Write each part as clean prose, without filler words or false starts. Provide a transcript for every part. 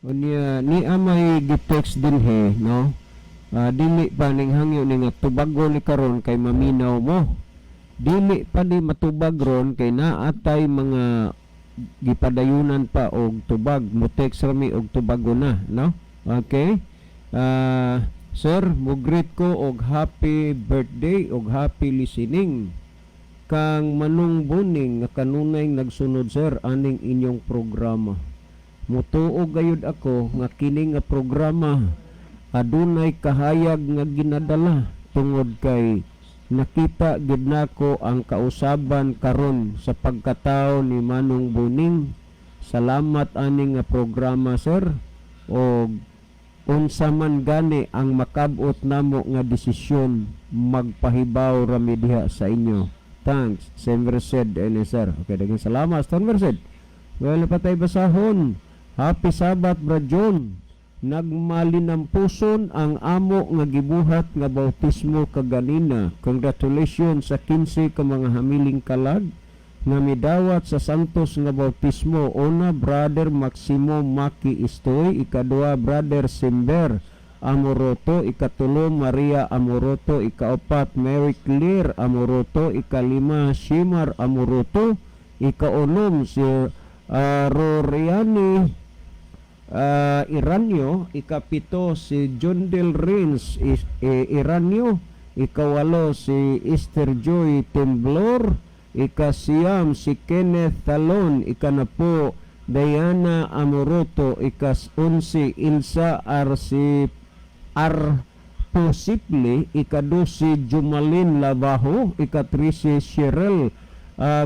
Unya ni may gi-text dinhi, no? Dili pa ning hangyo ni nga tubago ni karon kay maminaw mo. Dili pa ni matubag ron kay naatay mga gipadayunan pa og tubag. Mo text rami og tubago na, no? Okay? Sir, mo greet ko og happy birthday og happy listening kang Manong Buning nga kanunay nagsunod, sir, aning inyong programa. Mutuo gayud ako nga kini nga programa adunay kahayag nga ginadala tungod kay nakita gid nako ang kausaban karon sa pagkatao ni Manong Buning. Salamat ani nga programa, sir, og unsa man gani ang makabot namo nga desisyon, magpahibaw rami diha sa inyo. Thanks, Sam Merced ini, sir. Okay, daghang salamat, Stan Merced. Well, patay basahon. Happy Sabbath, Brad John. Nagmalinampuson ang amo nga gibuhat nga bautismo kaganina. Congratulations sa 15 ka mga hamiling kalag nga midawat sa santos nga bautismo. Una, Brother Maximo Maki Istoy. Ikadua, Brother Simber Amoroto. Ikatulo, Maria Amoroto. Ikaapat, Mary Claire Amoroto. Ikalima, Shimar Amoroto. Ikaunom, si Roriani Iranyo. Ikapito, si John Del Rins Iranyo. Ikawalo, si Esther Joy Temblor. Ikasiyam, si Kenneth Talon. Ikanapo, Diana Amoroto. Ikas-11, Ilsa Arsi Arposipli. Ika-12, Jumalin Labajo. Ika-13, Cheryl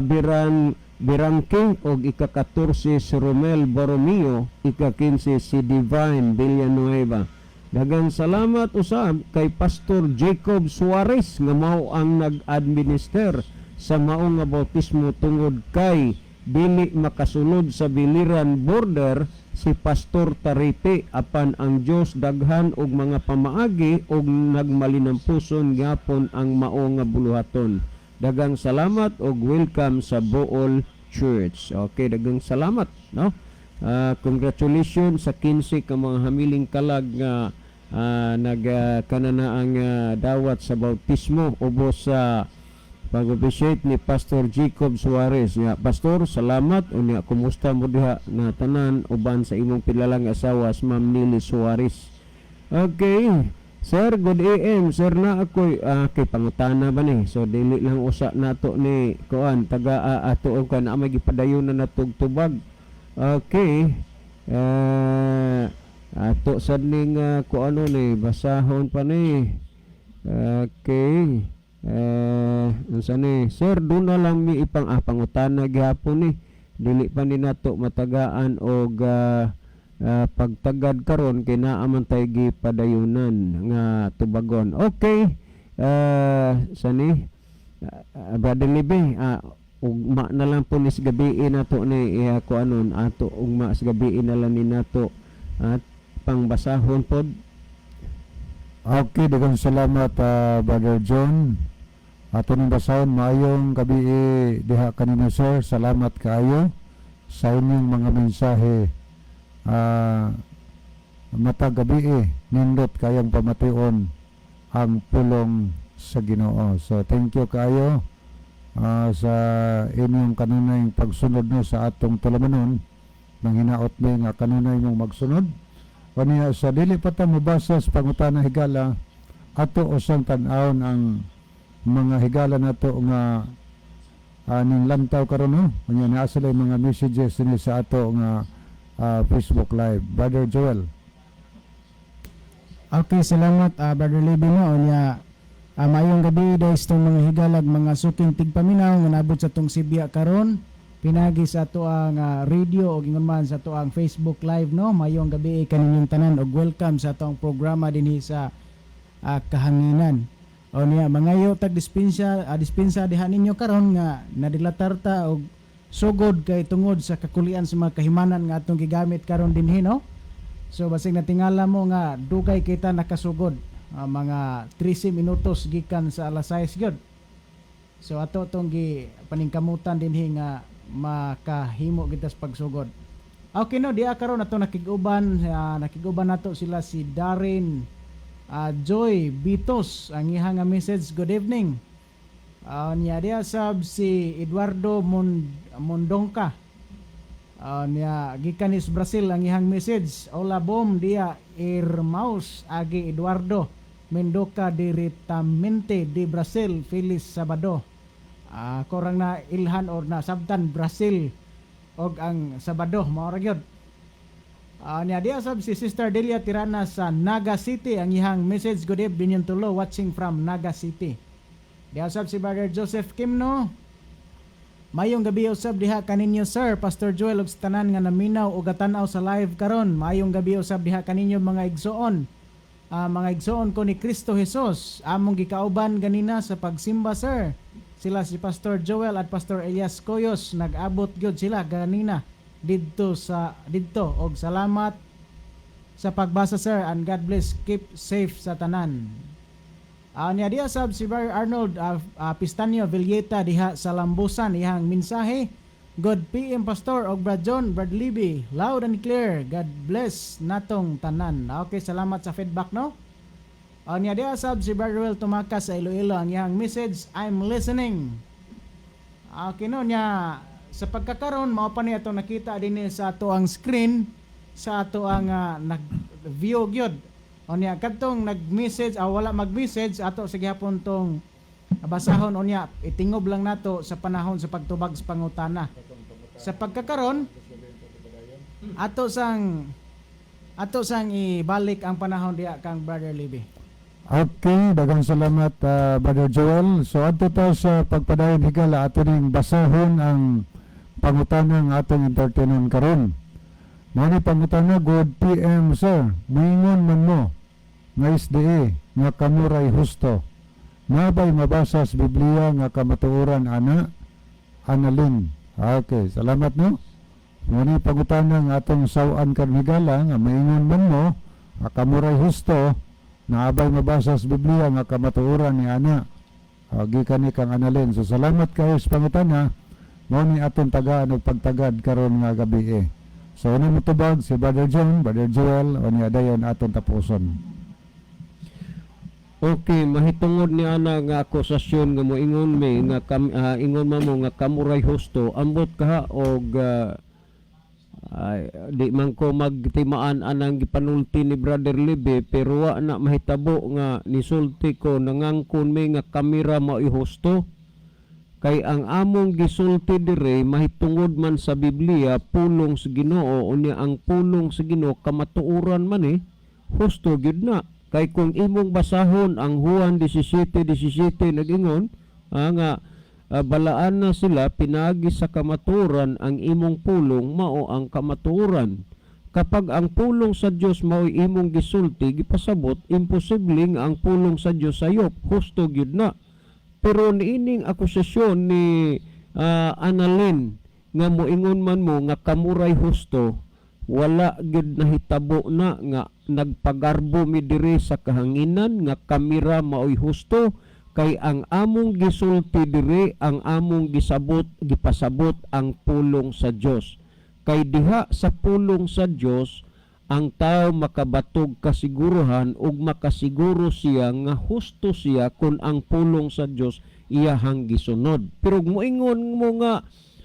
Biran Birangke og ika-14 si Romel Borromeo, ika-15 si Divine Villanueva. Daghang salamat usab kay Pastor Jacob Suarez nga mao ang nag-administer sa mao nga bautismo tungod kay dili makasulod sa Biliran border si Pastor Taripe, apan ang Dios daghan og mga pamaagi og nagmalinampuson gyapon ang mao nga buluhaton. Daghang salamat og welcome sa Bool Church. Okay, daghang salamat, no? Congratulations sa 15 ka mga hamiling kalag nga nagkanana ang dawat sa bautismo ubos sa pag-officiate ni Pastor Jacob Suarez. Nga Pastor, salamat. Unya kumusta mo diha na tanan uban sa imong pilalang asawa si Ma'am Nili Suarez. Okay. Sir, good AM. Sir, na ako'y kay pangutana ba ni? So dili lang usa nato ni kuan taga ato og kan may gipadayon na natog tubag. Okay. Ato sad ning kuano ni basahon pa ni. Okay. Unsa ni? Sir, duna lang mi ipang pangutana gihapon ni. Dili pa ni nato matagaan og pagtagad karon kay naa man tay gipadayunan nga tubagon. Okay. Sani Brother Libe, ugma na lang po ni sa gabii nato ni iya ko anon ato, ugma sa gabii na lang ni nato at pangbasahon pod. Okay, daghang salamat, Brother John. Ato ning basahon. Maayong gabii diha kanino, sir. Salamat kaayo sa inyong mga mensahe. Matag gabii nindot kayong pamation ang pulong sa Ginoo. So thank you kaayo sa inyong kanunay pagsunod, no, sa atong tulamanon nang hinaot mi nga kanunay mong magsunod. Kaniya sa dili pa ta mobasa sa pangutana, higala, ato usang tan-awon ang mga higala nato nga ning lantaw karon, no. Unya naa sila mga messages ni sa ato nga Facebook Live. Brother Joel. Okay, salamat, Brother Levi, no. Unya maayong gabi guys tong mga higalag, mga suking tigpaminaw nga nabot sa tong sibya karon pinagi sa ato ang radio o ingon man sa ato ang Facebook Live, no. Maayong gabi kaninyong tanan og welcome sa atong programa dinhi sa Kahanginan. O niya mangayo tag dispensa diha ninyo karon nga nadilatar ta og sugod kay tungod sa kakulian sa mga kahimanan nga atong gigamit karon dinhi, no. So basig natingala mo nga dugay kita nakasugod, mga 13 minutos gikan sa alas 6 gyud. So ato tong gi paningkamutan dinhi nga makahimo kita sa pagsugod. Okay no, diha karon ato nakig-uban nato sila si Darren Joy Bitos, ang ihang nga message, good evening. Niya diha sab si Eduardo Mondonca. Niya gikan is Brazil ang ihang message. Hola, bom dia, irmãos, aquí Eduardo Mendoca directamente de Brasil. Feliz Sabado. Korang na ilhan or na sabtan Brazil og ang Sabado, mao ra gyud. Niya diha sab si Sister Delia Tirana sa Naga City, ang ihang message, good evening tulo, watching from Naga City. Diha sab si Brother Joseph Kimno. Mayong gabi usab diha kaninyo, sir, Pastor Joel, ug sa tanan nga naminaw ug gatan-aw sa live karon. Mayong gabi usab diha kaninyo, mga igsoon. Mga igsoon ko ni Kristo Jesus. Among gikauban ganina sa pagsimba, sir. Sila si Pastor Joel at Pastor Elias Koyos, nag-abot gyud sila ganina didto sa didto og salamat sa pagbasa, sir, and God bless, keep safe sa tanan. Niya diha sab si Brother Arnold Pistanio Villeta diha sa Lambusan, iyang mensahe, good PM, Pastor og Brad John, Brad Libby, loud and clear, God bless natong tanan. Okay, salamat sa feedback no. Niya diha sab si Brother Ruel Tumakas sa Iloilo, ang iyang message, I'm listening. Okay no, niya sa pagkakaron mao pa ni atong nakita dinhi sa ato ang screen, sa ato ang nag-view gyud. O niya kadtong nag-message, wala mag-message, ato sa gihapon tong basahon unya itingob lang nato sa panahon sa pagtubag sa pangutana. Sa pagkakaron ato sang ibalik ang panahon diha kang Brother Libby. Okay, daghang salamat, Brother Joel. So adto ta sa pagpadayon, higala, ato ning basahon ang pangutana nga atong entertainon karon. Mao ni pangutana: Good PM, sir. Moingon man mo nga SDA nga kamo ray husto. Nabay mabasa sa Biblia nga kamatuoran ana? Analin. Okay, salamat no. Mao ni pangutana nga atong saw-an karon, higala, nga maingon man mo nga kamo ray husto, naabay mabasa sa Biblia nga kamatuoran ni ana? Gikan ni kang Analin. So salamat kayo sa pangutana. Mao ni atong tagaan og pagtagad karon nga gabi eh. So una motubag si Brother John, Brother Joel, o niya dayon atong tapuson. Okay, mahitungod ni ana nga akusasyon nga moingon mi nga ingon man mo nga kamuray husto, ambot ka og ay, di man ko magtimaan anang gipanulti ni Brother Libe, pero wa na mahitabo nga nisulti ko nangangkon mi nga kamera mao'y husto, kay ang among gisulti dire mahitungod man sa Biblia, pulong sa Ginoo. Unya ang pulong sa Ginoo kamatuoran man eh, husto gyud na, kay kung imong basahon ang Juan 17:17, nagingon nga balaan na sila pinaagi sa kamatuoran, ang imong pulong mao ang kamatuoran. Kapag ang pulong sa Dios mao'y imong gisulti, gipasabot imposible nga ang pulong sa Dios sayop, husto gyud na. Pero niining akusasyon ni Annalyn nga moingon man mo nga kamuray husto, wala gyud nahitabo na nga nagpagarbo mi diri sa kahanginan nga kamera maoy husto, kay ang among gisulti diri, ang among gisabot, gipasabot ang pulong sa Dios, kay diha sa pulong sa Dios ang tao makabatog kasiguruhan ug makasiguro siya nga husto siya kung ang pulong sa Dios iyahang gisunod. Pero moingon mo nga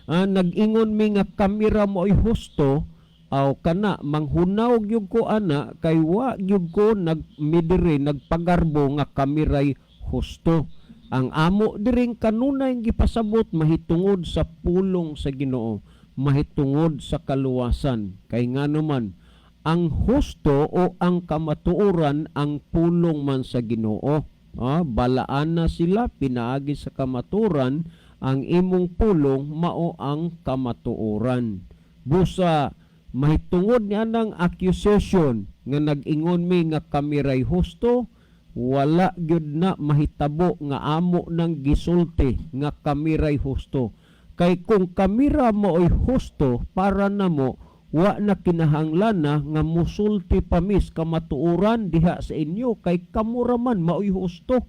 nag-ingon mi nga kamera mo ay husto, aw kana manghunaw gyud ko ana, kay wa gyud ko nagmidiri nagpagarbo nga kameray husto. Ang amo diring kanunay gipasabot mahitungod sa pulong sa Ginoo, mahitungod sa kaluwasan, kay ngano man ang husto o ang kamatuoran ang pulong man sa Ginoo. Balaan na sila pinaagi sa kamatuoran, ang imong pulong mao ang kamatuoran. Busa mahitungod niya ng accusation nga nag-ingon mi nga kamiray husto, wala gyud na mahitabo nga amo nang gisulti nga kamiray husto, kay kung kamera mao'y husto, para namo wa na kinahanglan na nga musulti pa mis kamatuoran diha sa inyo, kay kamura man mao'y husto,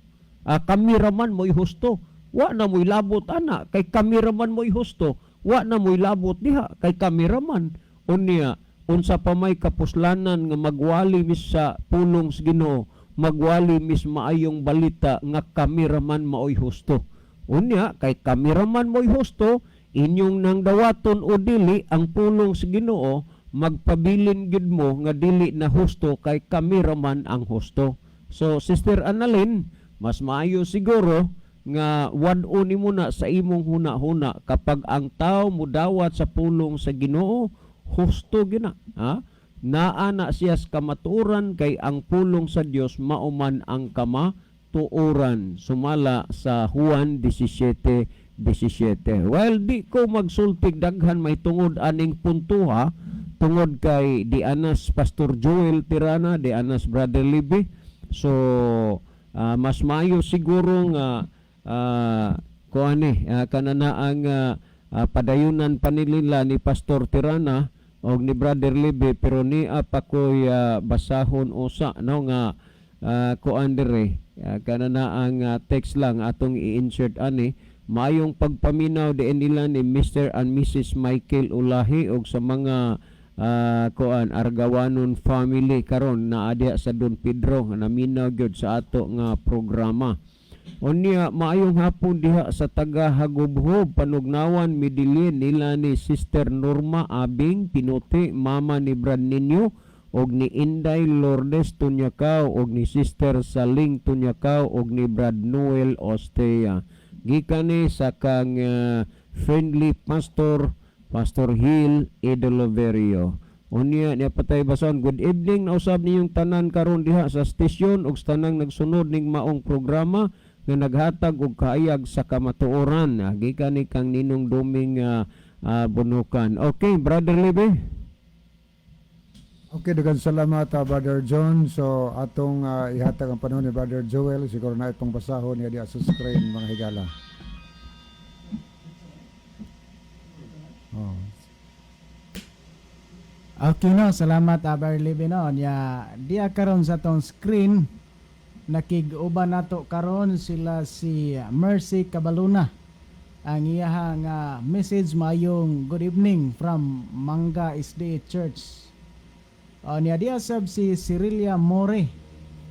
kamera man mo'y husto. Wa na mo'y labot ana, kay kamera man mo'y husto. Wa na mo'y labot diha, kay kamera man. Unya unsa pa may kapuslanan nga magwali mis sa pulong sa Ginoo, magwali mis maayong balita nga kami raman maoy husto. Unya kay kami raman mo'y husto, inyong nang dawaton o dili ang pulong sa Ginoo, magpabilin gyud mo nga dili na husto kay kami raman ang husto. So Sister Annalyn, mas maayo siguro nga wad-o nimo na sa imong huna-huna kapag ang tao mudawat sa pulong sa Ginoo, husto gina, ha? Naa na siya sa kamatuoran kay ang pulong sa Dios mao man ang kamatuoran sumala sa Juan 17:17. Well, di ko magsultig daghan may tungod aning puntuha tungod kay di anas Pastor Joel Tirana, di anas Brother Libby. So mas maayo siguro nga kuan eh, kanana ang padayunan pa nila ni Pastor Tirana og ni Brother Libby, pero niya pa ko'y basahon usa, no, nga kuan dire, kanana ang text lang atong i-insert ani. Maayong pagpaminaw diin nila ni Mr. and Mrs. Michael Ulahi og sa mga kuan Argawanon family karon naa diha sa Don Pedro nga naminaw gyud sa ato nga programa. Unya maayong hapon diha sa taga Hagubhob, Panugnawan, Medellin nila ni Sister Norma Abing Pinuti, mama ni Brad Ninyo og ni Inday Lourdes Tunyakaw og ni Sister Saling Tunyakaw og ni Brad Noel Ostea. Gikan ni sa kang friendly pastor, Pastor Hill Edoloverio. Unya niya patay bason, good evening na usab ninyong tanan karon diha sa station ug sa tanang nagsunod ning maong programa nga naghatag og kaayag sa kamatuoran. Gikan ni kang Ninong Duming Bunukan. Okay, Brother Libe. Okay, daghang salamat, Brother John. So atong ihatag ang panahon ni Brother Joel, siguro na itong basahon niya diha sa screen, mga higala. Oh. Okay no, salamat, Brother Libby, no. Nya diya karon sa tong screen nakig-uban nato karon sila si Mercy Cabaluna. Ang iyaha nga message, maayong good evening from Manga SDA Church. Niya diya sab si Cirilia More.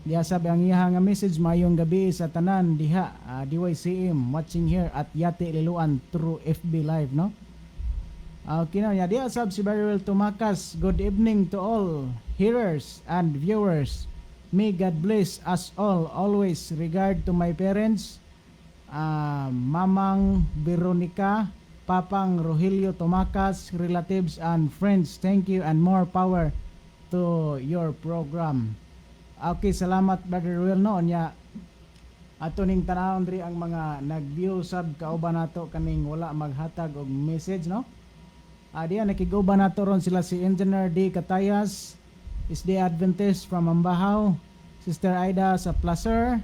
Diya sab ang iyaha nga message, maayong gabi sa tanan diha, DYCM watching here at Yate Liloan through FB Live, no. Okay na, diya sab si Beryl Tumakas. Good evening to all hearers and viewers. May God bless us all. Always regard to my parents, Mamang Veronica, Papang Rogelio Tumakas, relatives and friends. Thank you and more power to your program. Okay, salamat, Brother Ruel, no. Nya ato ning tanawon diri ang mga nag-view sab kauban nato kaning wala maghatag og message, no. Diya nakiguban nato ron sila si Engineer D. Katayas, is the Adventist from Ambahaw, Sister Aida sa Placer,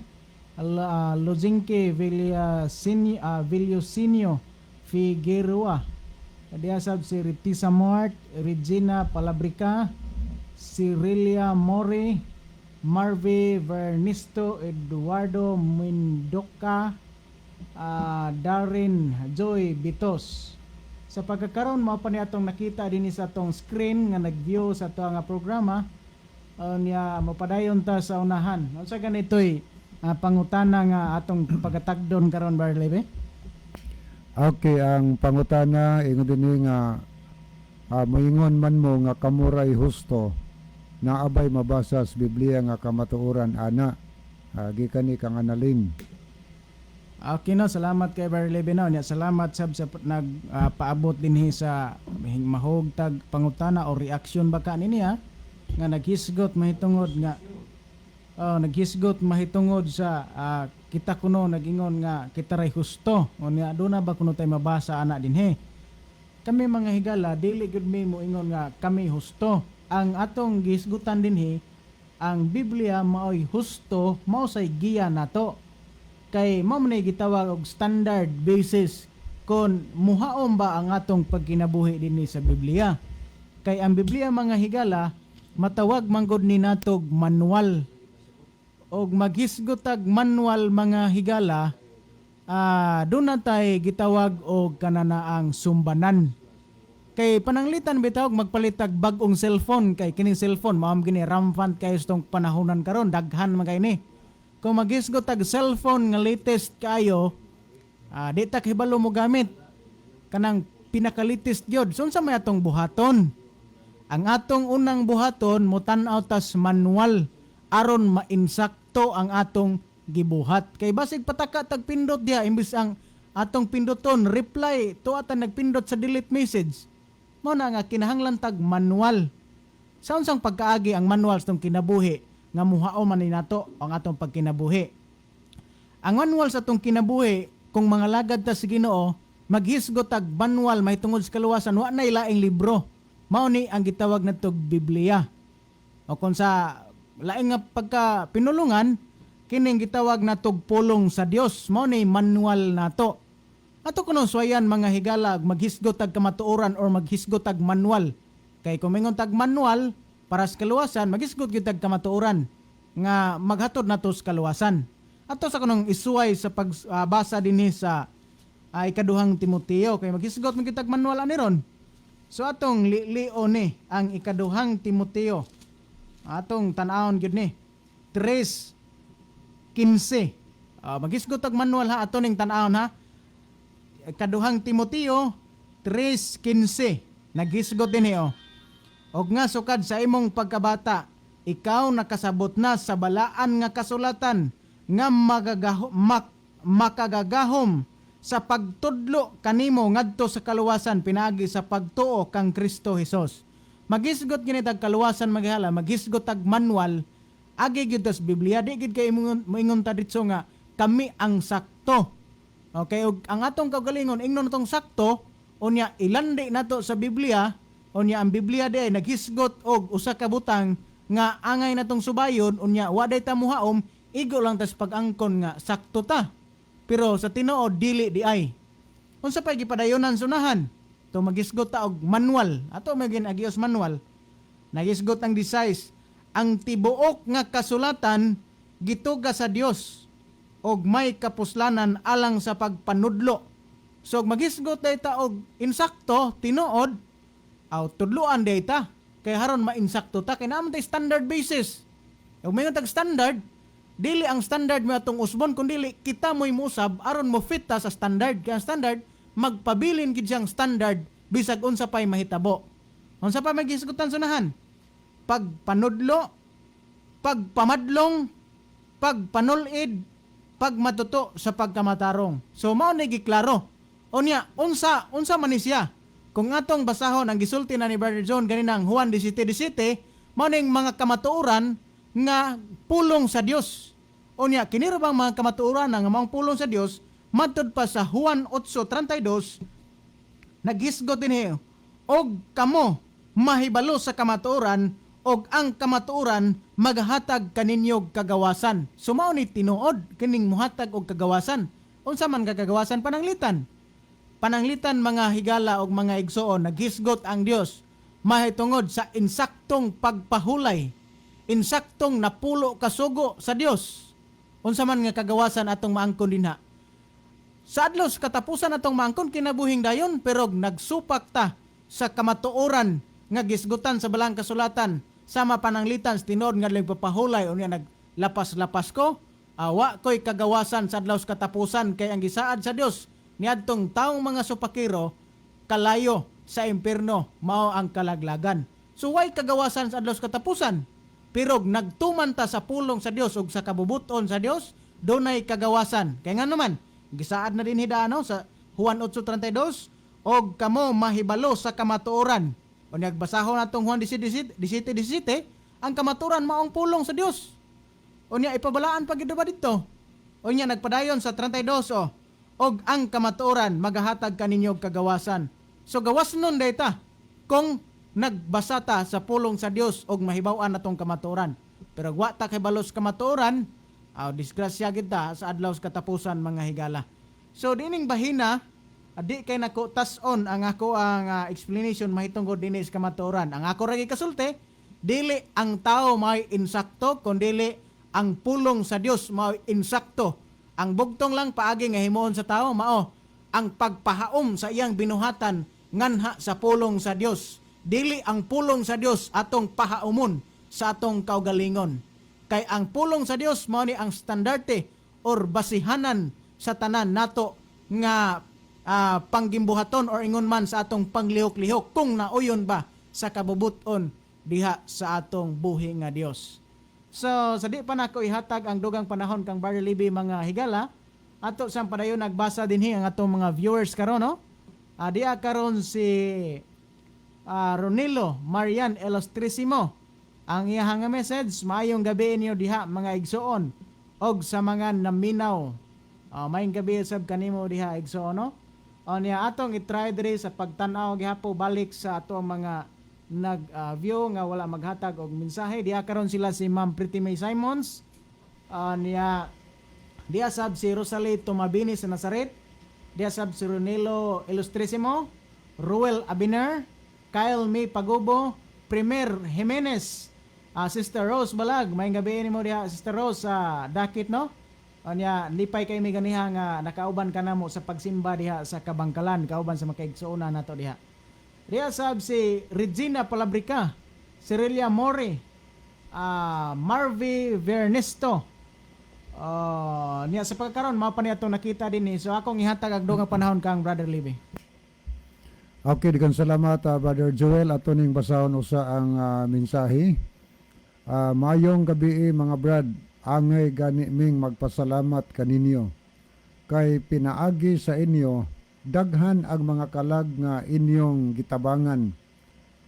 Luzinke Villasinio Figueroa. Diya sab si Ritisa Mart, Regina Palabrica, Cirilia Mori, Marvy Vernisto, Eduardo Mendoca, Darren Joy Bitos. Sa pagkakaroon mao pa ni atong nakita dinhi sa atong screen nga nag-view sa ato nga programa. Niya mopadayon ta sa unahan. Unsa ganitoy pangutana nga atong pagkatagdon karon, Barley? Okay, ang pangutana ingon dinhi nga moingon man mo nga kamo ray husto, naabay mabasa sa Biblia nga kamatuoran ana? Gikan ni kang Analing. Okay no, salamat kay Barley no. Nya salamat sab sa nag paabot dinhi sa mahugtag pangutana o reaction ba ka niya nga naghisgot mahitungod nga, oh, naghisgot mahitungod sa kita kuno nagingon nga kita ray husto. Unya aduna ba kuno tay mabasa ana dinhi? Kami, mga higala, dili gud mi moingon nga kami husto. Ang atong gihisgutan dinhi, ang Biblia maoy husto, mao say giya nato kay mao man nay gitawag og standard basis kon muhaom ba ang atong pagkinabuhi dinhi sa Biblia. Kay ang Biblia, mga higala, matawag manggod ni natog manual. Og maghisgotag manual, mga higala, doon na tay gitawag og kananaang sumbanan. Kay pananglitan bitaw magpalitag bag-ong cellphone, kay kining cellphone mao gini rampant kayo sa tong panahonan karon, daghan man kay ni. Kung maghisgot tag cellphone nga latest kayo, di ta kahibalo mo gamit kanang pinaka-latest gyud. So unsa may atong buhaton? Ang atong unang buhaton, mo tan-aw tas manual aron mainsakto ang atong gibuhat. Kay basig pataka tag pindot diha, imbis ang atong pinduton reply, tuwa ta nagpindot sa delete message. Mao na nga kinahanglan tag manual. Sa unsang pagkaagi ang manual sa tong kinabuhi nga muhao man ni nato ang atong pagkinabuhi? Ang manual sa atong kinabuhi, kung mga lagad ta sa Ginoo, maghisgot tag manual mahitungod sa kaluwasan, wa nay laing libro. Mao ni ang gitawag natog Biblia. O kung sa laing nga pagka pinulungan, kining gitawag natog pulong sa Dios. Mao ni manual nato. Ato kuno suwayan, mga higala, maghisgot tag kamatuoran or maghisgot tag manual. Kay kung mingon tag manual para sa kaluwasan, maghisgot gyud tag kamatuoran nga maghatod nato sa kaluwasan. Ato sa kunong isuway sa pagbasa dinhi sa Ikaduhang Timoteo, kay maghisgot man gyud tag manual ani ron. So atong lilio ni ang Ikaduhang Timoteo. Atong tan-awon gyud ni 3:15. Maghisgot tag manual ha, ato ning tan-awon ha. Ikaduhang Timoteo 3:15. Naghisgot dinhi oh. Og nga sukad sa imong pagkabata, ikaw nakasabot na sa balaan nga kasulatan nga makagagahom sa pagtudlo kanimo ngadto sa kaluwasan pinaagi sa pagtuo kang Kristo Hesus. Maghisgot gini tag kaluwasan, maghala, maghisgot tag manual agi gyud tas Biblia. Di gid kay moingon ta ditso nga kami ang sakto. Okay, ug ang atong kaugalingon ingnon natong sakto, unya ilandi nato sa Biblia, unya ang Biblia di ay naghisgot og usa ka butang nga angay natong subayon, unya wa day ta muhaom, igo lang tas pag-angkon nga sakto ta. Pero sa tinuod, dili di ay. Unsa pay gipadayonan sunahan? To maghisgot ta og manual. Ato may ginagios manual. Nagisgot ang 16. Ang tibuok nga kasulatan gituga sa Dios og may kapuslanan alang sa pagpanudlo. So maghisgot day ta og insakto, tinuod, aw tudluan day ta kay haron mainsakto ta, kay naa man tay standard basis. Ug mayon tag standard, dili ang standard mo atong usbon kun dili kita mo'y muusab aron mo fit ta sa standard. Kay ang standard magpabilin gid siyang standard bisag unsa pay mahitabo. Unsa pa may gisgutan sunahan? Pagpanudlo, pagpamadlong, pagpanulid, pagmatuto sa pagkamatarong. So mao ni giklaro. Unya, unsa unsa man ni siya? Kung atong basahon ang gisulti na ni Brother John ganinang Juan 17:17, mao ning mga kamatuoran nga pulong sa Dios. Unya, kini ra bang mga kamatuoran nga maong pulong sa Dios? Matud pa sa Juan 8:32, naghisgot dinhi, "Og kamo mahibalo sa kamatuoran og ang kamatuoran maghatag kaninyo kagawasan." So mao ni tinuod kining muhatag og kagawasan. Unsa man kagawasan? Pananglitan. Pananglitan, mga higala og mga igsoon, naghisgot ang Dios mahitungod sa insaktong pagpahulay, insaktong napulo kasugo sa Dios. Unsa man nga kagawasan atong maangkon dinha? Sa adlaw sa katapusan atong maangkon kinabuhing dayon, pero nagsupak ta sa kamatuoran nga gisgutan sa balang kasulatan sama pananglitan sa tinuod nga nagpapahulay, unya naglapas-lapas ko, awa ko'y kagawasan sa adlaw sa katapusan, kay ang gisaad sa Dios niadtong taong mga supakiro kalayo sa impierno mao ang kalaglagan. So way kagawasan sa adlaw sa katapusan. Pero nagtuman ta sa pulong sa Dios ug sa kabubuton sa Dios, dunay kagawasan. Kay nga naman, gisaad na din hida no sa Juan 8:32, "Og kamo mahibalo sa kamatuoran." O nagbasahon natong Juan 17, 17, ang kamatuoran maong pulong sa Dios. Unya ipabalaan pa gid ba dito? Unya nagpadayon sa 32 oh. "Og ang kamatuoran magahatag kaninyo og kagawasan." So gawas nun dayta kung nagbasa ta sa pulong sa Dios og mahibaw-an natong kamatuoran. Pero wa ta kahibalo sa kamatuoran, aw disgrasya gid ta sa adlaw sa katapusan, mga higala. So dining bahina, di kay nako tas-on ang ako ang explanation mahitungod dinhi sa kamatuoran. Ang ako ra kasulti, dili ang tao may insakto kun dili ang pulong sa Dios mao insakto. Ang bugtong lang paagi nga himuon sa tao mao ang pagpahaom sa iyang binuhatan nganha sa pulong sa Dios. Dili ang pulong sa Dios atong pahaumon sa atong kaugalingon. Kay ang pulong sa Dios mao ni ang standarte or basihanan sa tanan nato nga panggimbuhaton or ingon man sa atong panglihok-lihok kung nauyon ba sa kabubuton diha sa atong buhi nga Dios. So sa di pa nako ihatag ang dugang panahon kang Brother Libby, mga higala, ato sang padayon nagbasa dinhi ang atong mga viewers karon, no? Diya karon si Ronilo Marian Ilustrisimo. Ang iyahang nga message, "Maayong gabi inyo diha mga igsoon og sa mga naminaw." Maayong gabi sab kanimo diha, igsoon, no? O niya atong i-try diri sa pagtan-aw gihapo balik sa ato ang mga nag-view nga wala maghatag og mensahe. Diha karon sila si Ma'am Pretty May Simons. Niya diha sab si Rosalie Tomabini sa Nazaret. Diha sab si Ronelo Ilustrisimo, Ruel Abiner, Kyle May Pagubo, Premier Jimenez, Sister Rose Balag, maayong gabi nimo diha, Sister Rose, sa Dakit, no? Anya, lipay kay mi ganiha nga nakauban ka namo sa pagsimba diha sa Kabangkalan, kauban sa makaigsuonan nato diha. Diha sab si Regina Palabrica, Cerilia Mori, Marvy Vernesto. Niya sa pagkaron mao pa niya itong nakita din ni. So akong ihatag ang dugang panahon kang Brother Libby. Okay, daghang salamat, Brother Joel. Ato ning basahon usa ang mensahe. "Mayong gabi, mga brad, angay gani ming magpasalamat kaninyo. Kay pinaagi sa inyo daghan ang mga kalag nga inyong gitabangan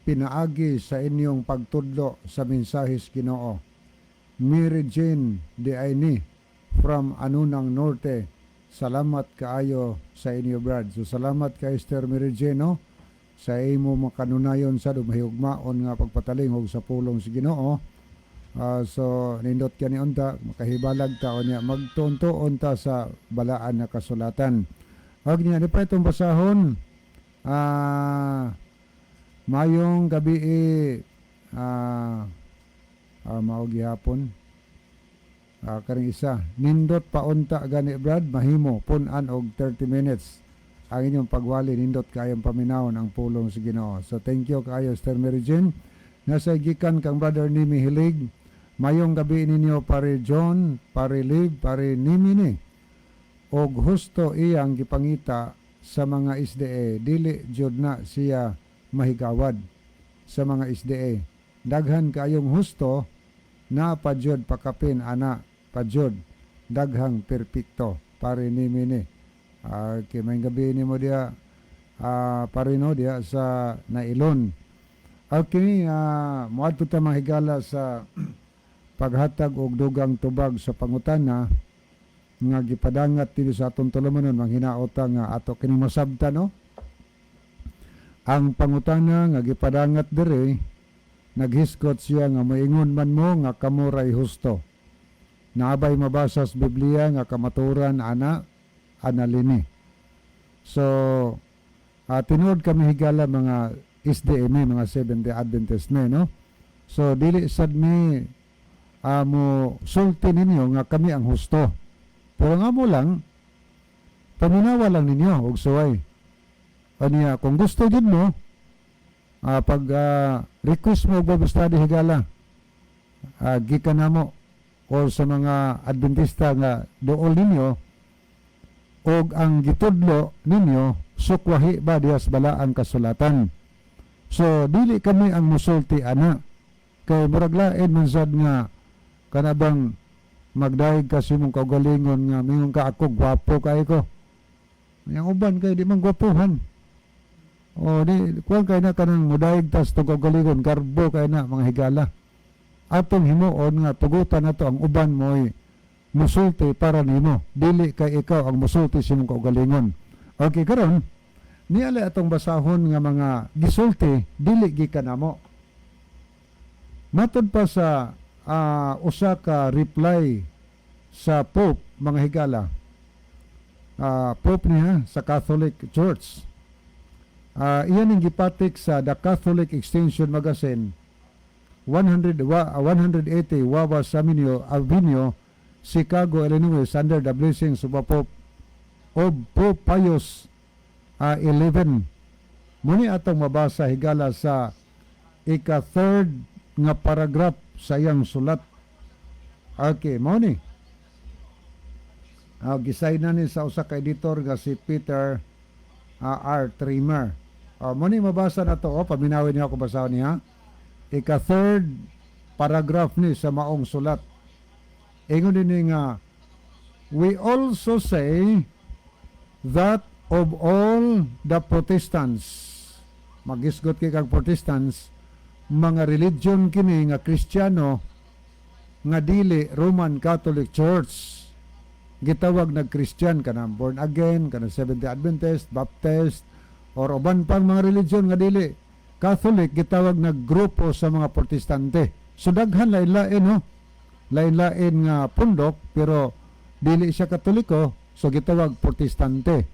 pinaagi sa inyong pagtudlo sa mensahe sa Ginoo. Mary Jane de Aini from Anunang Norte. Salamat kaayo sa inyo, brad." So salamat kay Esther Mary Jane, no? Sa imo makanunayon sa dumahigugmaon nga pagpatalingog sa pulong sa Ginoo. So nindot kani unta makahibalag ta unya magtuon-tuon ta sa balaan na kasulatan. Og niya di pa itong basahon. Mayong gabi, mao gihapon. Karing isa, "Nindot paunta gani, brad, mahimo pun-an og 30 minutes ang inyong pagwali, nindot kayong paminawon ang pulong sa Ginoo." So thank you kaayo, Esther Mary Jane. Nasa gikan kang Brother Nimi Hilig. "Mayong gabi ninyo, pare John, pare Liv, pare Nimi ni. Og husto iyang gipangita sa mga SDA, dili jud na siya mahigawad sa mga SDA. Daghan kayong husto na pa jud pakapin ana pa jud daghang perpekto. Pare Nimi ni." Okay, may gabi nimo diya, pare, no, diya sa Nailon. Okay, moadto ta, mga higala, sa paghatag og dugang tubag sa pangutana nga gipadangat dinhi sa atong tulumanon. Manghinaot ta nga ato kini masabtan, no? Ang pangutana nga gipadangat diri, naghisgot siya nga moingon man mo nga kamo ray husto. Naabay mabasa sa Biblia nga kamaturan ana analini? So tinuod kami, higala, mga SDA, mga Seventh Day Adventist ni, no? So dili sad mi mo sulti ninyo nga kami ang husto. Pero nga mo lang, paminawa lang ninyo og suway. Aniya, kung gusto din mo, pag request mo og Bible study, higala, gikan namo or sa mga Adventista nga duol ninyo og ang gitudlo ninyo sukwahi ba diha sa balaang kasulatan. So dili kami ang musulti ana kay murag lain man sad nga kanabang magdayeg ka sa imong kaugalingon nga mingon ka, "Ako gwapo kay ko." Yang uban kay di man gwapuhan. O di kuan kay na kanang mudayeg tas tong kaugalingon, garbo kay na, mga higala. Atong himuon nga tugutan nato ang uban mo'y musulti para nimo, dili kay ikaw ang musulti sa imong kaugalingon. Okay, karon niala atong basahon nga mga gisulti dili gikan namo. Matod pa sa usa ka reply sa Pope, mga higala, Pope niya sa Catholic Church, iyan ang gipatik sa The Catholic Extension Magazine, 100, 180 Wabash Avenue, Chicago, Illinois, under the blessings of Pope Pius 11. Muni atong mabasa, higala, sa ika-third nga paragraph sa iyang sulat. Okay, mao ni. Gisay na ni sa usa ka editor nga si Peter R. Trimmer. Mo ni mabasa na to. Oh, paminawin niyo ako basahon niya. Ika-third paragraph ni sa maong sulat. Ingon din nga, "We also say that of all the Protestants," magisgot kay kag Protestants, mga religion kini nga Kristiyano nga dili Roman Catholic Church. Gitawag nag Christian kanang born again, kanang Seventh-day Adventist, Baptist or uban pang mga religion nga dili Catholic, gitawag nag grupo sa mga Protestante. So daghan, lain-lain, no, lain-lain nga pundok, pero dili siya Katoliko, so gitawag Protestante.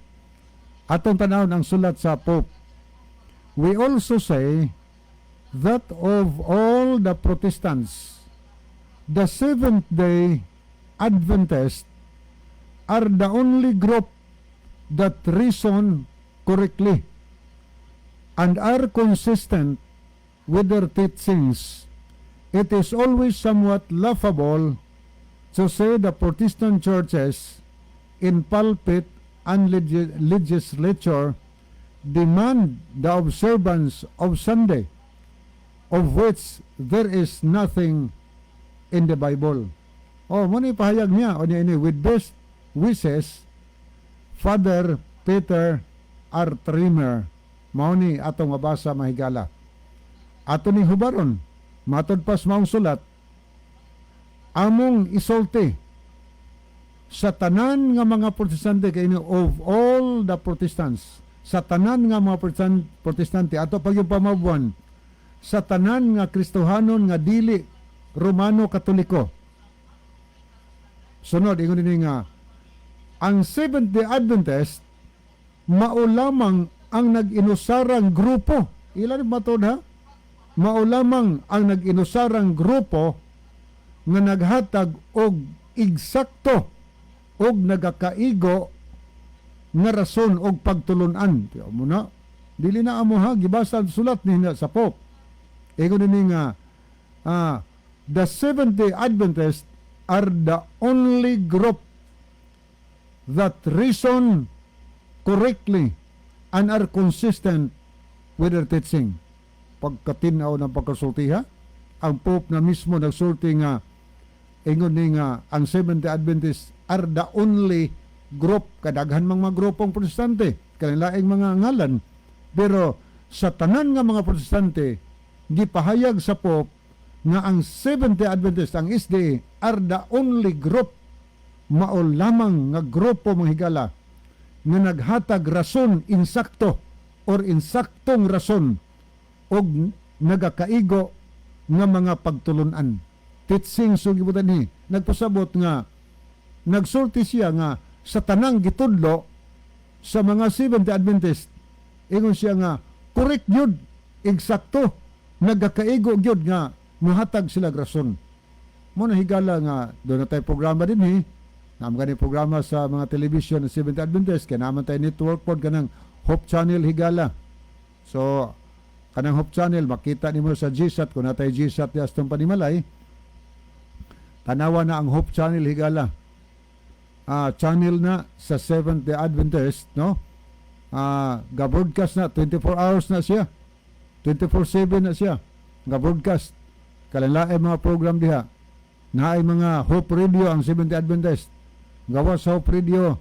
Atong tanawon ang sulat sa Pope. "We also say that of all the Protestants, the Seventh Day Adventists are the only group that reason correctly and are consistent with their teachings. It is always somewhat laughable to say the Protestant churches in pulpit and legislature demand the observance of Sunday, of which there is nothing in the Bible." Oh, mo ni pahayag niya o niya ini, "With best wishes, Father Peter R. Trimmer." Mao ni atong mabasa, mahigala. Ato ni hubaron, matod pas maong sulat, among isulti sa tanan nga mga Protestante kay ini, of all the Protestants, sa tanan nga mga Protestante, ato pag yung pamabuan sa tanan nga Kristohanon nga dili Romano Katoliko. Sunod, ingon dinhi nga ang Seventh-day Adventist mao lamang ang nag-inusarang grupo. Ilan matod ha, mao lamang ang nag-inusarang grupo nga naghatag og eksakto og nagakaigo nga rason og pagtulunan. Tiyo mo na. Dili na amo ha, gibasa ang sulat ni sa Pope. Ingon ni nga the Seventh-day Adventists are the only group that reason correctly and are consistent with their teaching. Pagkatinaw ng pagkasulti ha, ang Pope na mismo nagsulti nga ingon ni nga ang Seventh-day Adventists are the only group. Kadaghan mang mga grupong Protestante, kanilaing mga ngalan, pero sa tanan nga mga Protestante, gipahayag sa Pope nga ang Seventh-day Adventist, ang SDA, are the only group, mao lamang nga grupo, mga higala, nga naghatag rason insakto or insaktong rason og nagakaigo nga mga pagtulunan, teaching. So gibutan ni nagpasabot nga nagsulti siya nga sa tanang gitudlo sa mga Seventh Adventist, ingon siya nga correct gyud, eksakto, nagakaigo gyud nga muhatag sila og rason. Mo na, higala, nga doon na tayo programa din eh. Naam gani programa sa mga television ng Seventh Adventist kay naman tayo network pod, kanang Hope Channel, higala. So kanang Hope Channel makita nimo sa GSAT kung natay GSAT di astong panimalay. Tanawa na ang Hope Channel, higala. Channel na sa Seventh Day Adventist, no? Ga-broadcast na 24 hours na siya. 24/7 na siya. Ga-broadcast. Kalanlae mga program diha. Naay mga Hope Radio ang Seventh Day Adventist. Gawa sa Hope Radio,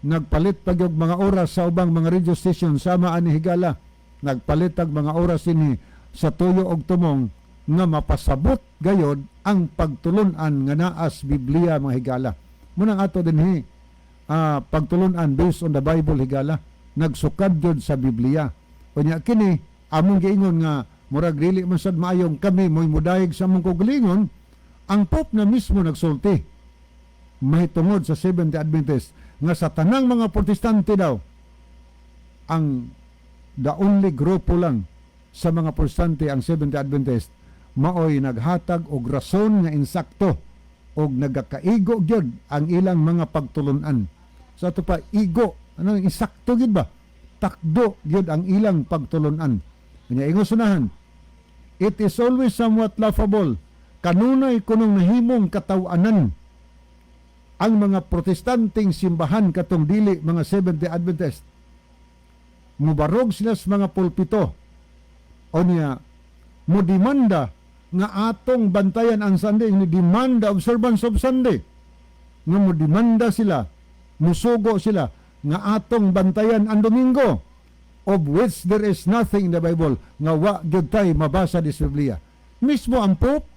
nagpalit pag yung mga oras sa ubang mga radio station sama ani, higala. Nagpalit ang mga oras ini sa tuyo og tumong nga mapasabot gayod ang pagtulunan nga naas Biblia, mga higala. Munang ato dinhi pagtulunan based on the Bible, higala. Nagsukad gyud sa Biblia. Unya kini among giingon nga murag dili man sad maayong kami mo'y mudayeg sa among kaugalingon. Ang Pope na mismo nagsulti mahitungod sa Seventh-day Adventist nga sa tanang mga Protestante daw, ang the only grupo lang sa mga Protestante, ang Seventh-day Adventist, maoy naghatag og rason nga insakto og nagakaigo gyud ang ilang mga pagtulunan. Sa ato pa igo, ano, insakto gyud ba? Takdo gyud ang ilang pagtulunan. Nya ingon sunahan, "It is always somewhat laughable," kanunay kunong nahimong katawanan ang mga Protestanteng simbahan katong dili mga Seventh-day Adventist. Mubarog sila sa mga pulpito. O niya, mo demanda nga atong bantayan ang Sunday, ni demand the observance of Sunday. Nga mo demanda sila, musugo sila nga atong bantayan ang Domingo, of which there is nothing in the Bible, nga wa gyud tay mabasa di sa Biblia. Mismo ang Pope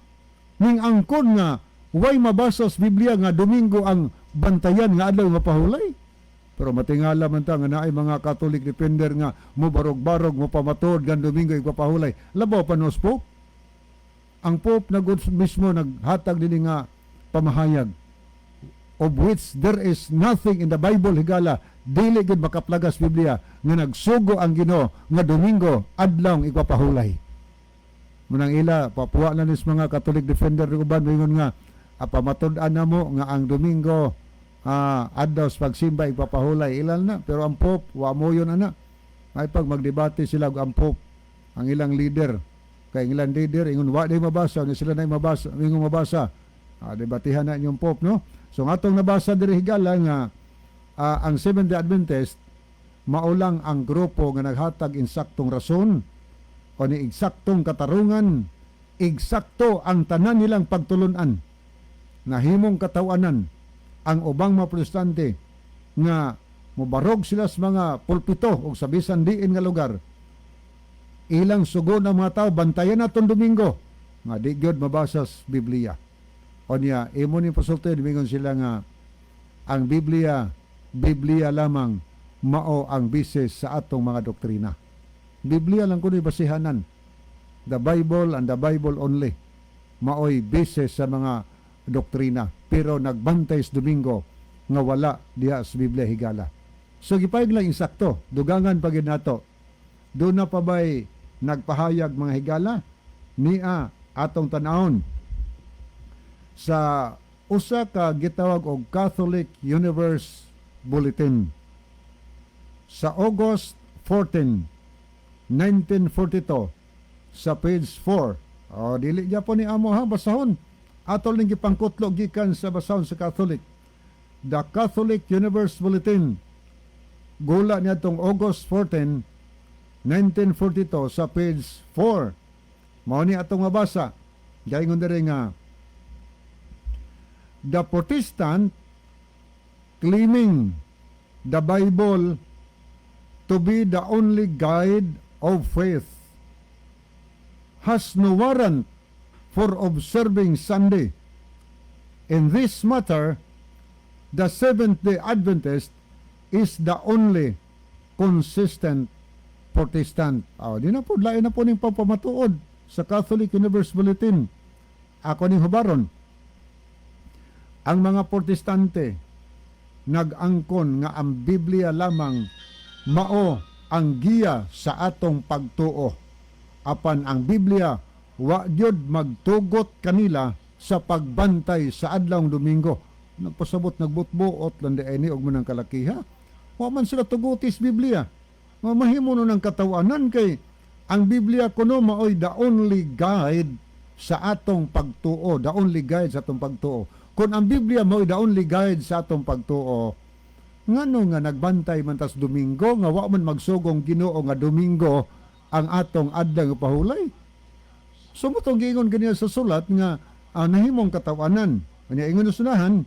ning angkon nga way mabasa sa Biblia nga Domingo ang bantayan nga adlaw nga pahulay. Pero matingala man ta nga naay mga Catholic defender nga mo barog-barog, mo pamatuod gan Domingo igpapahulay. Labaw pa nos Pope. Ang Pope na mismo naghatag dinhi nga pamahayag, of which there is nothing in the Bible. Higala, dili gid makaplagas Biblia nga nagsugo ang Ginoo nga Domingo adlaw igpapahulay. Munang ila papuwa na nis mga Catholic defender ug uban moingon nga pamatud-an na mo nga ang Domingo adlaw sa pagsimba, igpapahulay, ilal na. Pero ang Pope wa mo yun ana. Ay pag magdebate sila ug ang Pope, ang ilang leader, kay ang ilang leader ingon wa di mabasa ni sila na mabasa, ingon mabasa, debatihan na inyong Pope, no? So ang atong nabasa diri, higala, nga ang Seventh-day Adventist maulang ang grupo nga naghatag insaktong rason o ni eksaktong katarungan, eksakto ang tanan nilang pagtulunan. Nahimong katawanan ang ubang mga Protestante nga mobarog sila sa mga pulpito o sa bisan diin nga lugar. Ilang sugo ng mga tao, bantayan naton Domingo, nga di gyud mabasa sa Biblia. O niya, imo ni pasulti, mingon sila nga ang Biblia, Biblia lamang mao ang basis sa atong mga doktrina. Biblia lang kuno'y basihanan. The Bible and the Bible only. Maoy basis sa mga doktrina. Pero nagbantay sa Domingo nga wala diha sa Biblia, higala. So gipayag lang insakto, dugangan pa gid nato. Doon na pa ba'y nagpahayag, mga higala? Nia atong tanawon sa usa ka gitawag og Catholic Universe Bulletin sa August 14, 1942 sa page 4. O, dili gyapon ni amo ha basahon. Atol ning gipangkutlo gikan sa basahon sa Catholic. The Catholic Universe Bulletin, gula niya tong August 14, 1942 sa page 4. Mao ni atong mabasa. Gaingon diri nga, "The Protestant claiming the Bible to be the only guide of faith has no warrant for observing Sunday. In this matter, the Seventh-day Adventist is the only consistent Protestant." Oh, di na po, lain na po ning pagpamatuod sa Catholic Universe Bulletin. Ako ning hubaron. Ang mga Protestante nag-angkon nga ang Biblia lamang mao ang giya sa atong pagtuo. Apan ang Biblia wa gyud magtugot kanila sa pagbantay sa adlawng Domingo. Nagpasabot nagbutbuot lang di ini og manang kalakiha. Wa man sila tugutis Biblia. Nga mahimo no ng katawanan kay ang Biblia kuno maoy the only guide sa atong pagtuo, the only guide sa atong pagtuo. Kung ang Biblia maoy the only guide sa atong pagtuo, ngano nga nagbantay man tas Domingo nga wa man magsugong Ginoo nga Domingo ang atong adlaw nga pahulay? So motong giingon ganiya sa sulat nga nahimong katawanan. Anya ingon sa sunahan,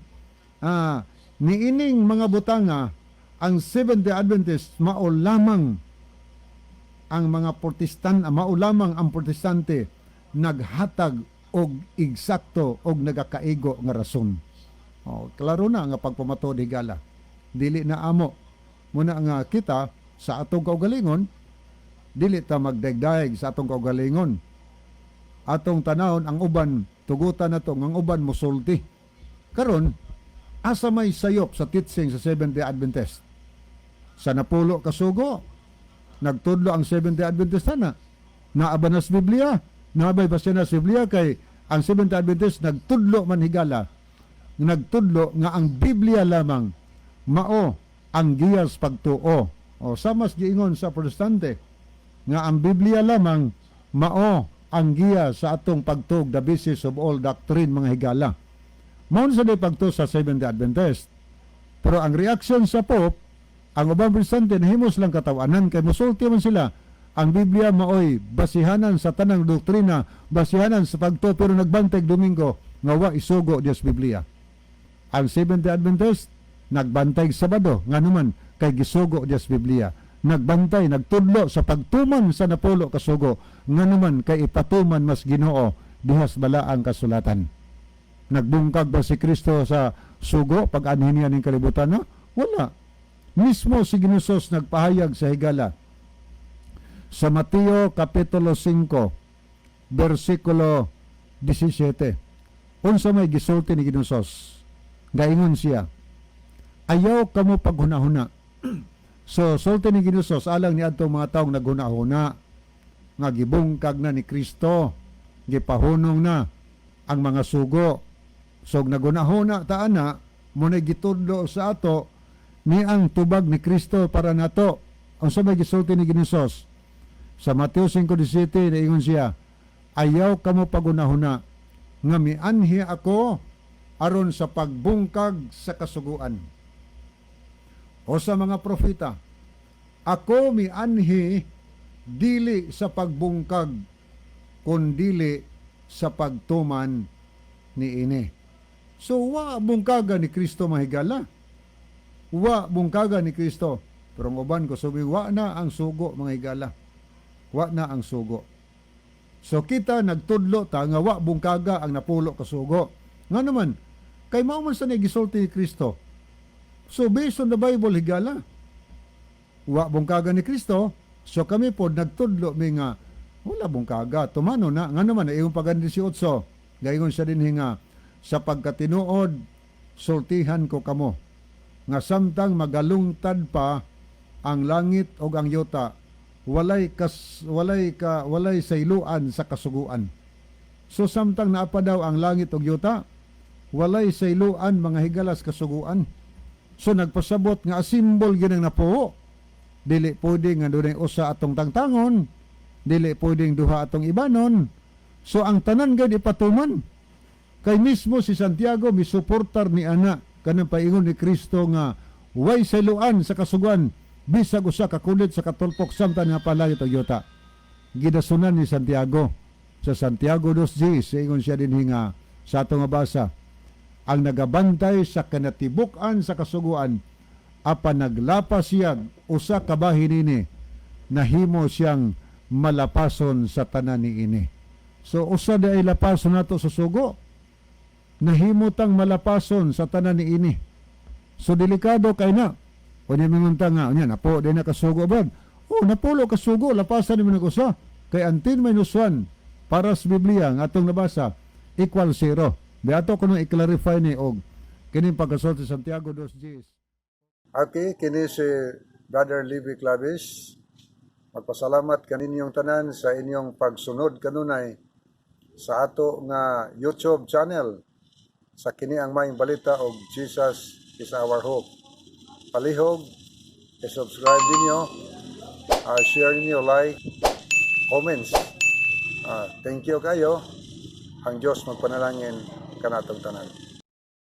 niining mga butanga, ang Seventh-day Adventist mao lamang ang mga Protestant, mao lamang ang Protestante naghatag og eksakto og nagakaigo nga rason. Oh, klaro na nga pagpamatuod, higala. Dili na amo. Muna nga kita sa atong kaugalingon, dili ta magdaigdaig sa atong kaugalingon. Atong tanawon ang uban, tugutan nato ang uban musulti. Karon, asa may sayop sa teaching sa Seventh-day Adventist? Sa napulo kasugo, nagtudlo ang Seventh-day Adventist na. Naa ba na sa Biblia? Naabay ba siya na sa Biblia? Kay ang Seventh-day Adventist nagtudlo man, higala. Nagtudlo nga ang Biblia lamang mao ang giyas pagtuo. O samas giingon sa Protestante nga ang Biblia lamang mao ang giya sa atong pagtuo, the basis of all doctrine, mga higala. Mao sa di pagtuo sa Seventh-day Adventist. Pero ang reaction sa Pope, ang ubang Protestante nahimos lang katawanan kay musulti man sila ang Biblia maoy basihanan sa tanang doktrina, basihanan sa pagtuo, pero nagbantay Domingo nga wa isugo Dios Biblia. Ang Seventh-day Adventist nagbantay Sabado, nganuman kay gisugo Dios Biblia. Nagbantay, nagtudlo sa pagtuman sa napulo kasugo, nganuman kay ipatuman mas Ginoo dihas balaang kasulatan. Nagbungkag ba si Kristo sa sugo pag anhin niya ning kalibutan, no? Wala. Mismo si Ginoo nagpahayag sa higala sa Mateo Kapitulo 5 versikulo 17. Unsa may gisulti ni Ginoo? Gaingon siya, "Ayaw kamo paghunahuna." So, sulti ni Ginoo alang ni adtong mga taong naghunahuna nga gibungkag na ni Kristo, gipahunong na ang mga sugo. So, naghunahuna ta ana, mo na gitudlo sa ato ni ang tubag ni Kristo para nato. Unsa may gisulti ni Ginoo? Sa Mateo 5:17, naingon siya, "Ayaw kamo paghunahuna nga mianhi ako aron sa pagbungkag sa kasuguan o sa mga propeta. Ako mianhi dili sa pagbungkag kundili sa pagtuman niini." So wa bungkaga ni Kristo, mahigala. Wa bungkaga ni Kristo. Pero ang uban ko subi, wa na ang sugo, mga higala. Wa na ang sugo. So kita nagtudlo ta nga wa bungkaga ang napulo ka sugo. Nga naman, kay mao man sa gisulti ni Kristo. So based on the Bible, higala, wa bungkaga ni Kristo, so kami po nagtudlo mi nga wala bungkaga. Tumano na, nga naman, iyong pagan 18, gaingon siya din nga, "Sa pagkatinuod, sultihan ko kamo, nga samtang magalungtad pa ang langit o ang yuta, walay sayluan sa kasuguan." So samtang naa pa daw ang langit ug yuta, walay sayluan, mga higalas, kasuguan. So nagpasabot nga a symbol gyud ang napuo. Dili pwede nga dunay usa atong tangtangon, dili pwedeng duha atong ibanon. So ang tanan gyud ipatuman. Kay mismo si Santiago misuportar ni ana kanang paingon ni Kristo nga way sayluan sa kasuguan bisag usa ka kulit sa katulpok samtang naa pa langit ug yuta. Gidasunan ni Santiago sa Santiago 2.10, ingon siya din nga sa atong nga basa, ang nagabantay sa kinatibuk-an sa kasuguan apan naglapas siya usa ka bahin nini, nahimo siyang malapason sa tanan niini. So usa di ay lapason nato sa sugo, nahimo tang malapason sa tanan niini. So delikado kay na unya mingon ta nga unya napo di na kasugo ba? Oh, napulo kasugo, lapasan nimo nag usa kay ang 10 minus 1 para sa Biblia nga atong nabasa equal 0. Di ato kuno i-clarify ni og kining pagkasulti Santiago 2.10. Okay, kini si Brother Levi Clavis. Magpasalamat kaninyong tanan sa inyong pagsunod kanunay sa ato nga YouTube channel sa kini ang Maayong Balita og Jesus is Our Hope. Palihog, i-subscribe ninyo, share ninyo, like, comments. Thank you kayo. Ang Diyos magpanalangin kanatong tanan.